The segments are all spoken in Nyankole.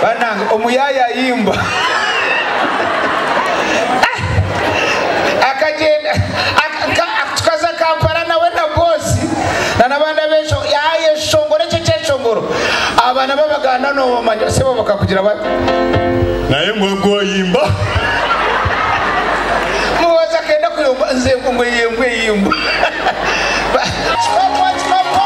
Banange omuyaayi ayimba. Akagyenda tukaza Kampala nawe na boss na n'abandi abesho yayeshongora ekyo ekyeshongoro abaana b'Abaganda nobamanya sebo bakakugira bata? Naye ngu ogu oyimba. Muhoozi akenda kuyomba nze ngu eyembwa eyimba. Kikopo kikopo.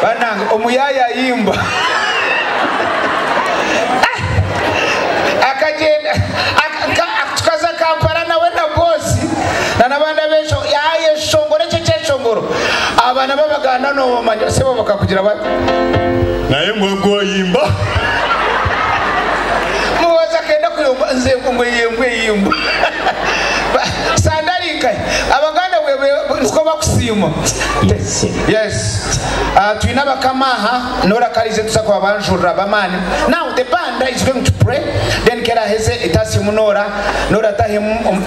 Banange omuyaya ayimba akagyenda tukaza Kampala nawe na bosi na nabandi abesho yayeshongora ekyo ekyeshongoro abaana babaganda nobamanya sebo bakakugira bati Naye mbwe gwoyimba. Muhoza akenda kuyomba nze ngo yembwe yimba sandalika abaganda niko bakusiima. Yes. Yes, twine abakama aha norakarize tuza kubabanjurira bamani. Now the band is going to pray, then keraheze etasimu nora nora tahimu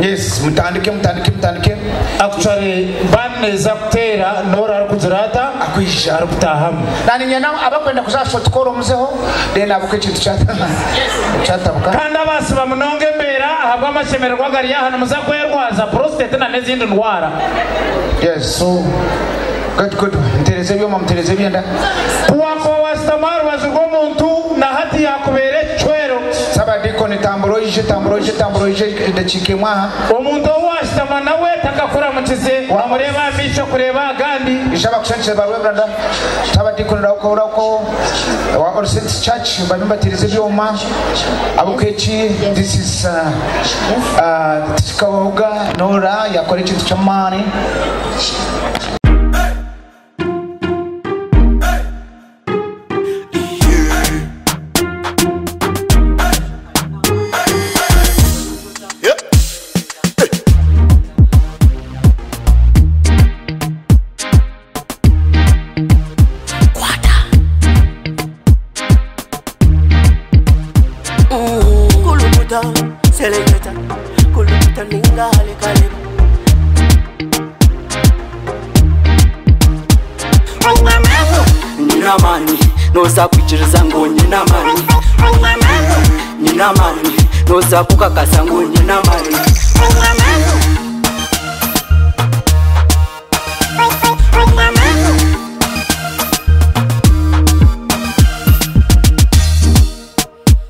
yes, mutandike mutandike mutandike. Actually, band eza kuteera nora arikugira ata? Akwija. Arikutahamu. Naninyena abakwenda kuzashotukora omuzeho then abuka ekintu kyatabuka. Kandi abasiba munonga embeera ahabw'amashemererwa gari aha nimuza kwerwaza prostate na n'ezindi ndwara. Yes, so good, good. Mutereze ebyoma, mutereze ebyenda. Kuwakuba wasitama aha rubaju rw'omuntu na hati yakubeera ekicwero. Sabadikoni tambura oije, tambura oije, tambura oije edakiika emwe aha. Omuntu ou washutama nawe takakuramukize, wamureeba aha maisho kureeba agandi. Ija bakushangize ba Reverend Sabadikoni rauko rauko wa All Saints Church barimu batereze ebyoma abukeki. This is Tikabahuga Nora yakora ekintu ky'amaani. Kulukuta, seleketa, kulukuta ninga halekaleba. Nyina amani, noza kwikiriza ngu nyina amani. Nyina amani, noza kukakasa ngu nyina amani.